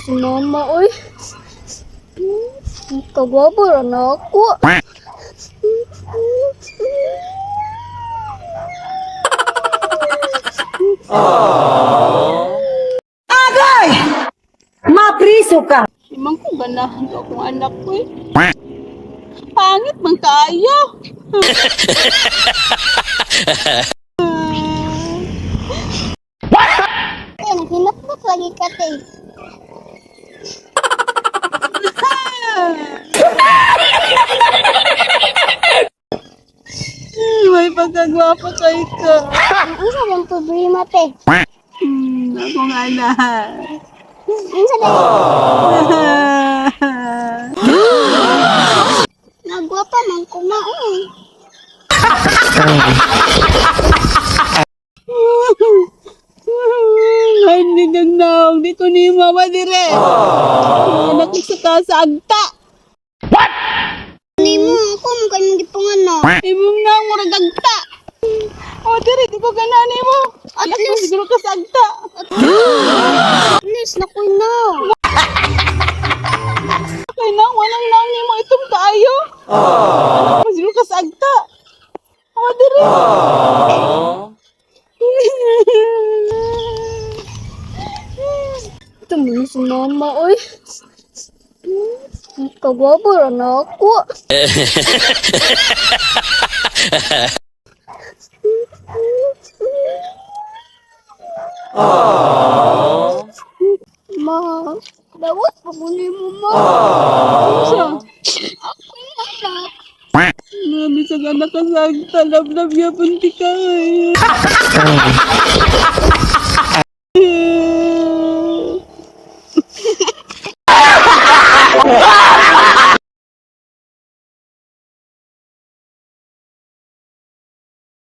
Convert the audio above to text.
Si mama, oy. Kagwapo ra na ako. Agay! Mapriso ka! Imang ko ganahan to akong anak ko eh. Pangit man kaayo. Ay, naghinakbot lagi ka, te. May pagkagwapo kay ka. Ang sa bang problema, te? Akong anak. Ang sa bang... Nagwapa man ko maon. Ay, hindi naong. Di ko ni mama dire. Anak ko sa taas sa agta. Hindi mo ako mo kay mong gipanganak. Imong naong murag agta. Oh, dire, di ko ganahan mo. At Anak ko least, siguro ka sa agta. at least nakoy na. Kay naong, walang naong nimo itong kaayo. Anak ko siguro ka sa agta. Oh, dire. Ito mo si mama, oy. Kagwapo ra na ako. Ma, dawat pa ko nimo, ma. Sa? Ako yung anak. Mami, sa anak ka sa agta. Love-love yapon ti ka. Eh.